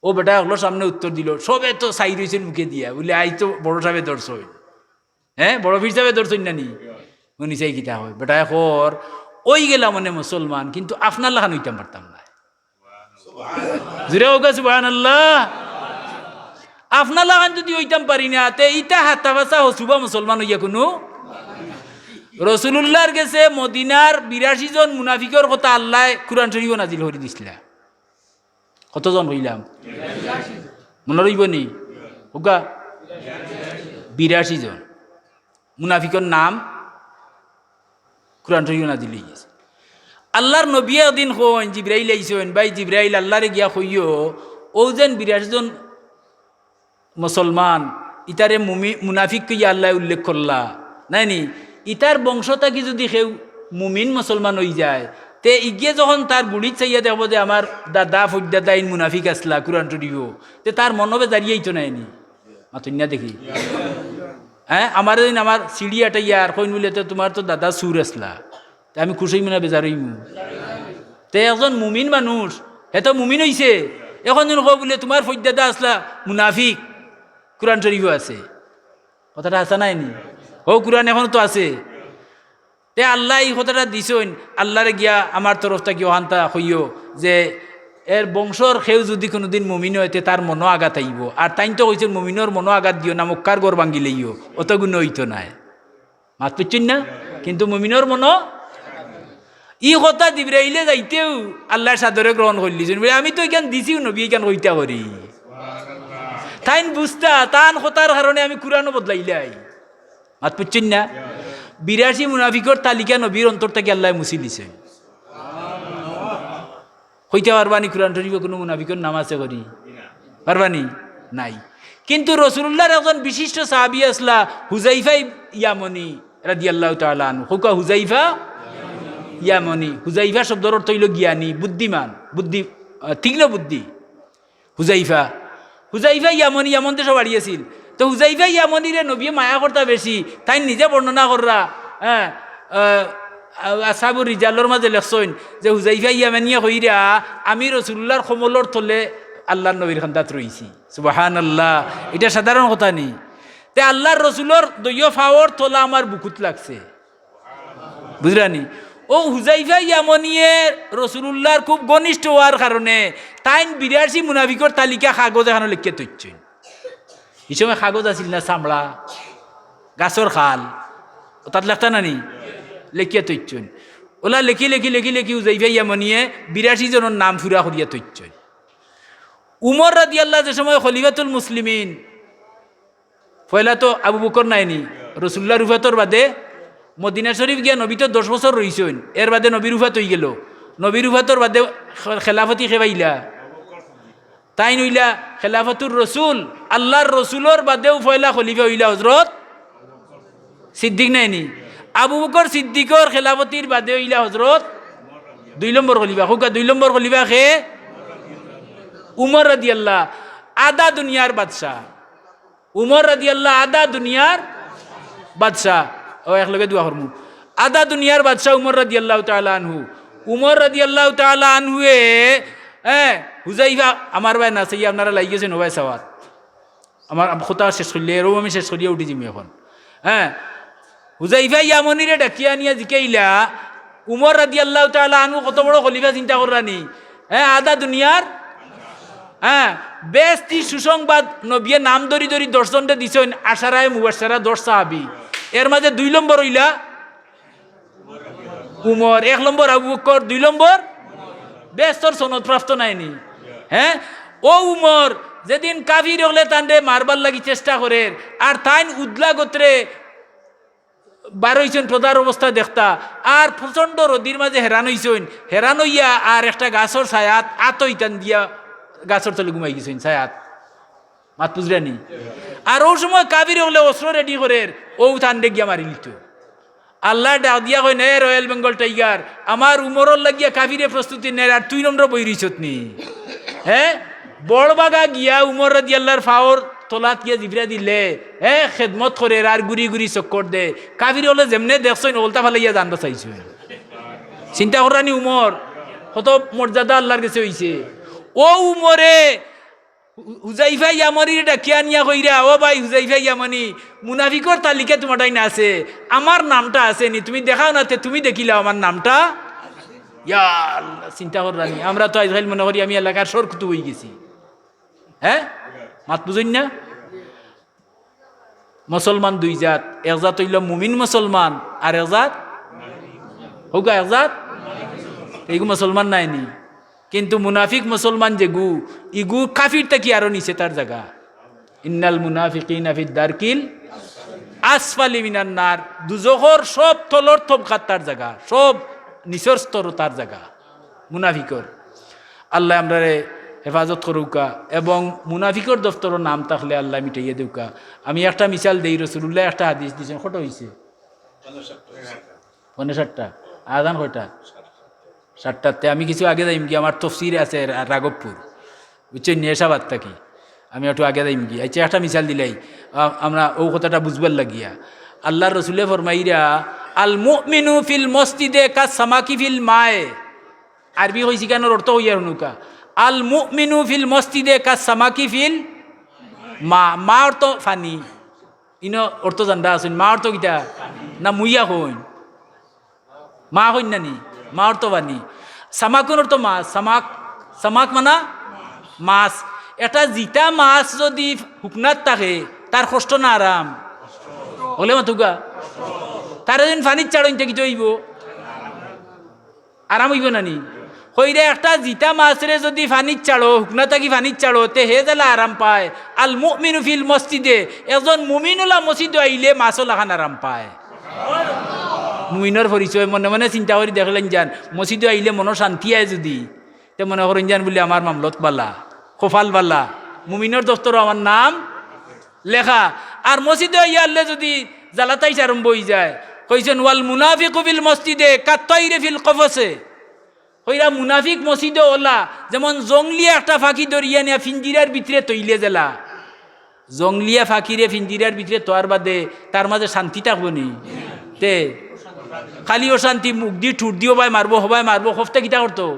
অউ বেটা অকলর সামনে উত্তর দিলো, সবে তো চাই রইছইন মুখে দিয়া, বুলে, "আইজ তো বড় সাবে ধরছইন।" হ্যাঁ, বড় পীর সাবে ধরছইন না নি? উনি চাই কিতা কয়, বেটায় কর, "অইগেলা মানে মুসলমান, কিন্তু আপনার লাখান অইতাম পারতাম না।" জুরে কউক্কা সুবহানাল্লাহ। আপনার লাখান যুদি অইতাম পারি না, তে ইতা হাত্তা-পাছা হসুবা মুসলমান অইয়া কুনু। রসুলুল্লাহর গেছে মদিনার বিরাশি জন মুনাফিকর কথা আল্লায় কুরআন শরীফো নাজিল করি দিছলা। কতজন কইলাম? মনো রইবো নি? কউক্কা। বিরাশি জন মুনাফিকর নাম কুরআন শরীফো নাজিল অইগেছে। আল্লার নবীয়ে একদিন কইন, জিব্রাইল আইছইন, "ভাই জিব্রাইল, আল্লারে গিয়া কইও, অউ যেন বিরাশি জন মুসলমান, ইতারে মুমি-, মুনাফিক কইয়া আল্লায় উল্লেখ করলা, নায় নি? ইতার বংশ থাকি যুদি কেউ মুমিন মুসলমান অইযায়, তে ইগিয়ে যখন তার গুড়িত চাইয়া দেখবো যে আমার দাদা, ফইরদাদা ইন মুনাফিক আছলা, কুরআন শরীফো, তে তার মনো বেজারি অইতো নায় নি?" মাতইন না দেখি। হ্যাঁ, আমারে যেন আমার সিঁড়ি আটাইয়া আর কইন বুলে, "তে তুমার তো দাদা চুর আছলা।" তে আমি খুশ অইমু না বেজার অইমু? তে একজন মুমিন মানুষ, হে তো মুমিন অইছে, এখন যেন কও বুলে, "তুমার ফইরদাদা আছলা মুনাফিক, কুরআন শরীফো আছে।" কথাটা হাছা নায় নি? হউ, কুরআন এখনো তো আছে। তে আল্লায় ই কথাটা দিছইন, আল্লারে গিয়া আমার তরফ থাকি অখানতা কইও যে এর বংশর কেউ যুদি কুনুদিন মুমিন অয়, তে তার মনো আঘাত আইবো। আর তাইন তো কইছইন, "মুমিনর মনো আঘাত দিও না, মক্কার ঘর ভাঙ্গিলাইও, অত গুণে অইতো নায়।" মাত বুঝছইন না? কিন্তু মুমিনর মনো, ই কথা জিব্রাইলে যাইতেউ আল্লায় সাদরে গ্রহণ করিলিছইন। বুলে, "আমি তো ইখান দিছিউ নবীয়ে ইখান কইতা করি।" তাইন বুঝতা, তান কথার কারণে আমি কুরআনও বদলাইলাই। মাত বুঝছইন না? বিরাশি মুনাফিকর তালিকা নবীর অন্তর থাকি আল্লায় মুছিলিছইন। কইতা পারবা নি কুরআন শরীফো কুনু মুনাফিকর নাম আছে করি? পারবা নি? নাই। কিন্তু রসুলুল্লাহর একজন বিশিষ্ট সাহাবী আছলা হুজাইফা ইয়ামনি রাদিয়াল্লাহু তাআলা আনহু। কউক্কা হুজাইফা ইয়ামনি। হুজাইফা শব্দর অর্থ অইলো জ্ঞানী, বুদ্ধিমান, বুদ্ধি, আহ, তীক্ষ্ণ বুদ্ধি। হুজাইফা, হুজাইফা ইয়ামনি, ইয়ামন দেশো বাড়ি আছিল। তো হুজাইফা ইয়ামনিরে নবীয়ে মায়া করতা বেশি, তাইন নিজে বর্ণনা কররা, হ্যাঁ, আহ, আসহাবুর রিজালর মাঝে লেখছইন যে হুজাইফা ইয়ামনিয়ে কইরা, "আমি রসুলুল্লাহর কমলর তলে আল্লার নবীর কান্দাত রইছি। সুবহানাল্লাহ, ইটা সাধারণ কথা নি। তে আল্লার রসুলর দুইও পাওর তলা আমার বুকুত লাগছে, বুঝরানি? অউ হুজাইফা ইয়ামনিয়ে রসুলুল্লাহর খুব ঘনিষ্ঠ অওয়ার কারণে তাইন বিরাশি মুনাফিকর তালিকা কাগজ এখানো লেখিয়া থইছইন। ই সময় কাগজ আছিল না, চামড়া, গাছর খাল, অতাত লেখতা না নি? লেখিয়া থইছইন। অলা লেখি লেখি লেখি লেখি হুজাইফা ইয়ামনিয়ে বিরাশি জনর নাম পুরা করিয়া থইছইন। উমর রাদিয়াল্লাহ যে সময় খলিফাতুল মুসলিমিন, পয়লা তো আবু বকর নায়নি, রসুলুল্লাহর উফাতর বাদে মদিনা শরীফ গিয়া নবী তো দশ বছর রইছইন, এর বাদে নবীর উফাত অইগেলো। নবীর উফাতর বাদে খে-, খেলাফতি কে পাইলা? তাইন অইলা খেলাফতুর রসুল, আল্লার রসুলর বাদেউ পয়লা খলিফা অইলা হজরত সিদ্দিক নায়নি? আবু বকর সিদ্দিকর খেলাফতির বাদে অইলা হজরত দুই নম্বর খলিফা। কউক্কা, দুই নম্বর খলিফা কে? উমর রাদিয়াল্লাহ, আধা দুনিয়ার বাদশা। উমর রাদিয়াল্লাহ আধা দুনিয়ার বাদশা। অউ একলগে দোয়া করমু। আধা দুনিয়ার বাদশা উমর রাদিয়াল্লাহু তাআলা আনহু। উমর রাদিয়াল্লাহু তাআলা আনহুয়ে, এ, হুজাইফা, আমার বায় না চাইয়া আপনারা লাগি গেছইন, অউ বায় চাওয়াত। আমার কথা শেষ করিলে, এরও আমি শেষ করিয়া উঠি যিমু এখন। হ্যাঁ, হুজাইফা ইয়ামনিরে ডাকিয়া আনিয়া জিকাইলা, উমর রাদিয়াল্লাহু তাআলা আনহু কত বড় খলিফা চিন্তা কররানি? হ্যাঁ, আধা দুনিয়ার, হ্যাঁ, বেহেস্তি সুসংবাদ নবিয়ে নাম ধরি ধরি দশ জনরে দিছইন, আশারায়ে মুবাশশারা দশ সাহাবী। এর মাঝে দুই নম্বর অইলা উমর, এক নম্বর আবু বকর, দুই নম্বর বেহেস্তর সনদপ্রাপ্ত নায়নি? হ্যাঁ, অউ উমর যেদিন কাফির অকলে তানরে মারবার লাগি চেষ্টা করের, আর তাইন উদলা গতরে বার অইছইন প্রজার অবস্থা দেখতা, আর প্রচণ্ড রইদর মাঝে হেরান অইছইন, হেরান অইয়া আর একটা গাছর ছায়াত আত ইতান দিয়া গাছর তলে ঘুমাই গেছইন ছায়াত। মাত বুঝরানি? আর অউ সময় কাফির অকলে অস্ত্র ready করের, অউ তানরে গিয়া মারিলিতো। আল্লায় ডাক দিয়া কইন, "এ Royal Bengal Tiger, আমার উমরর লাগিয়া কাফিরে প্রস্তুতি নের, আর তুই নম্র বই রইছত নি?" হ্যাঁ, বড় বাগা গিয়া উমর রাদিয়াল্লাহর পাওর তলাত গিয়া জিবরা দিলে, হ্যাঁ, খেদমত করের আর ঘুরি ঘুরি চক্কর দে। কাফির অকলে যেমনে দেখছইন, অকলতা ফালাইয়া জান বাচাইছইন। চিন্তা কররানি উমর, কত মর্যাদা আল্লার গেছে অইছে। অউ উমরে হু-, হুজাইফা ইয়ামনিরে ডাকিয়া আনিয়া কইরা, "ও ভাই হুজাইফা ইয়ামনি, মুনাফিকর তালিকা তুমার টাইন আছে, আমার নামটা আছে নি? তুমি দেখাও না, তে তুমি দেখিলাও আমার নামটা।" ইয়া আল্লাহ, চিন্তা কররানি, আমরা তো আইজকাইল মনে করি আমি এলাকার সর কুতুব অইগেছি। হ্যাঁ, মাত বুঝইন না? মুসলমান দুই জাত, এক জাত অইলো মুমিন মুসলমান, আর এক জাত, কউক্কা, এক জাত, ইগু মুসলমান নায়নি। কিন্তু মুনাফিক মুসলমান যেগু, ইগু কাফির থাকি আরো নিচে তার জাগা। ইন্নাল মুনাফিকিনা ফিদ দারকিল আসফালি মিনান নার, দুজখর সব তলর তবকাত তার জাগা, সব নিচর স্তর তার জাগা মুনাফিকর। আল্লায় আমরারে হেফাজত করউক্কা এবং মুনাফিকর দফতরর নাম থাকলে আল্লায় মিটাইয়া দেউক্কা। আমি একটা মিসাল দেই, রসুলুল্লায় একটা হাদিস দিছইন, কত অইছে? পৌনে সাতটা। আজান কয়টা? সাতটাতে। আমি কিছু আগে যাইমগি, আমার তফসির আছে রা-, রাঘবপুর, বুঝছইন নি, এশাবাদ থাকি। আমি একটু আগে যাইমগি। আইচ্ছা, একটা মিসাল দিলাই, আ-, আমরা অউ কথাটা বুঝবার লাগিয়া। আল্লার রসুলে ফরমাইরা, "আল মুমিনু ফিল মসজিদে কাস সামাকি ফিল মায়ে।" আরবি কইছি কেন, অর্থ কইয়ার হুনউক্কা। "আল মুমিনু ফিল মসজিদে কাস সামাকি ফিল মা।" মা অর্থ পানি। ইনো অর্থ জানরা আছইন, মা অর্থ কিতা? না মুইয়া কইন? মা কইন না নি? মা অর্থ পানি। সামাকুন অর্থ মাছ, সামাক, সামাক মানা মাছ। একটা জিতা মাছ যুদি হুকনাত থাকে, তার কষ্ট না আরাম? অকলে মাতউক্কা। তারে যুদি পানিত ছাড়ইন তে কিতা অইবো? আরাম অইবো না নি? কইরা একটা জিতা মাছরে যুদি পানিত ছাড়ো, হুকনা থাকি পানিত ছাড়ো, তে হে যেলা আরাম পায়। আল মুমিনু ফিল মসজিদে, একজন মুমিন অলা মসজিদো আইলে মাছও লাখান আরাম পায়। মুমিনর পরিচয় মনে মনে চিন্তা করি দেখলাইন যান, মসজিদো আইলে মনো শান্তি আয় যুদি, তে মনে করইন যান বুলি আমার মামলত বালা, কপাল বালা, মুমিনর দফতরো আমার নাম লেখা। আর মসজিদো আইয়া আরলে যুদি জালাতাইশ আরম্ভ অইযায়, কইছইন, "ওয়াল মুনাফিকু ফিল মসজিদে কাত্তাইরে ফিল কফসে।" কইরা মুনাফিক মসজিদো অলা, যেমন জংলিয়া একটা ফাকি ধরিয়া নিয়া ফিঞ্জিরার ভিতরে তইলে যেলা। জংলিয়া ফাকিরে ফিঞ্জিরার ভিতরে তোয়ার বাদে তার মাঝে শান্তি থাকবো নি? তে খালি অশান্তি, মুখদি ঠুটদি হবায় মারবো, হবায় মারবো, খফতে কিতা করতো?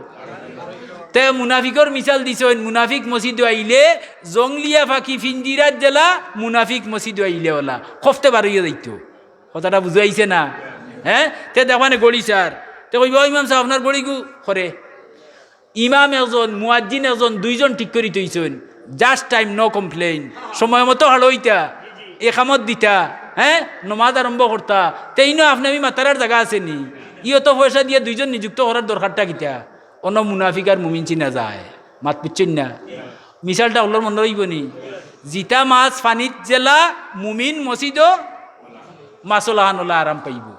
তে মুনাফিকর মিছাল দিছইন, মুনাফিক মসজিদো আইলে জংলিয়া ফাকি ফিঞ্জিরাত যেলা, মুনাফিক মসজিদো আইলে অলা। খফতে বার অইয়া যাইতো। কথাটা বুঝাইছে না? হ্যাঁ? তে দেখবানে ঘড়ি চার। তে কইবা, "ও ইমাম সাব, আপনার ঘড়িগু করে।" ইমাম একজন, মুয়াজ্জিন একজন, দুইজন ঠিক করি থইছইন। Just time, no complain। সময় মতো হাড়ইতা, একামত দিতা, হ্যাঁ, নমাজ আরম্ভ করতা। তে ইনো আপনে আমি মাতারার জাগা আছে নি? ইও তো পয়সা দিয়া দুইজন নিযুক্ত করার দরকারটা কিতা? অনো মুনাফিক আর মুমিন চিনা যায়। মাত বুঝছইন না? মিছালটা অকলর মনো রইবো নি? জিতা মাছ পানিত যেলা, মুমিন মসজিদো মাছ অলাখান অলা আরাম পাইবো।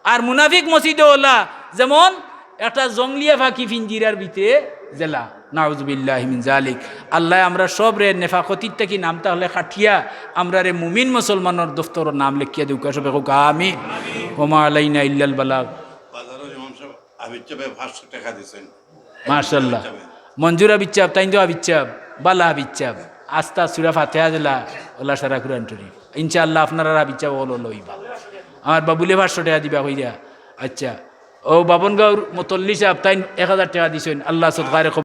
আর মুনাফিক মসজিদো অলা, যেমন একটা জংলিয়া ফাকি ফিঞ্জিরার ভিতরে যেলা। নাউজুবিল্লাহি মিন জালিক। আল্লায় আমরা সবরে নেফাকতির থাকি নাম তাহলে কাটিয়া আমরারে মুমিন মুসলমানর দফতরো নাম লেখিয়া দেউক্কা, সবে কউক্কা আমিন। ওমা আলাইনা ইল্লাল বালাগ। বাজারো ইমাম সাব হাফিজ সাবে পাঁচশো টেকা দিছইন। মাশাআল্লাহ। মঞ্জুর হাফিজ সাব, তাইন তো হাফিজ সাব, বালা হাফিজ সাব। আস্তা সুরা ফাতিহা যেলা, অলা সারা কুরআন শরীফ। ইনশাআল্লাহ আপনারার হাফিজ সাব অকলর অলা অইবা। আমার বাবুলে পাঁচশো টেকা দিবা কইরা। আচ্ছা। ও বাবনগাঁওর মতল্লি সাব, তাইন এক হাজার টেকা দিছইন। আল্লাহ সদকারে কবুল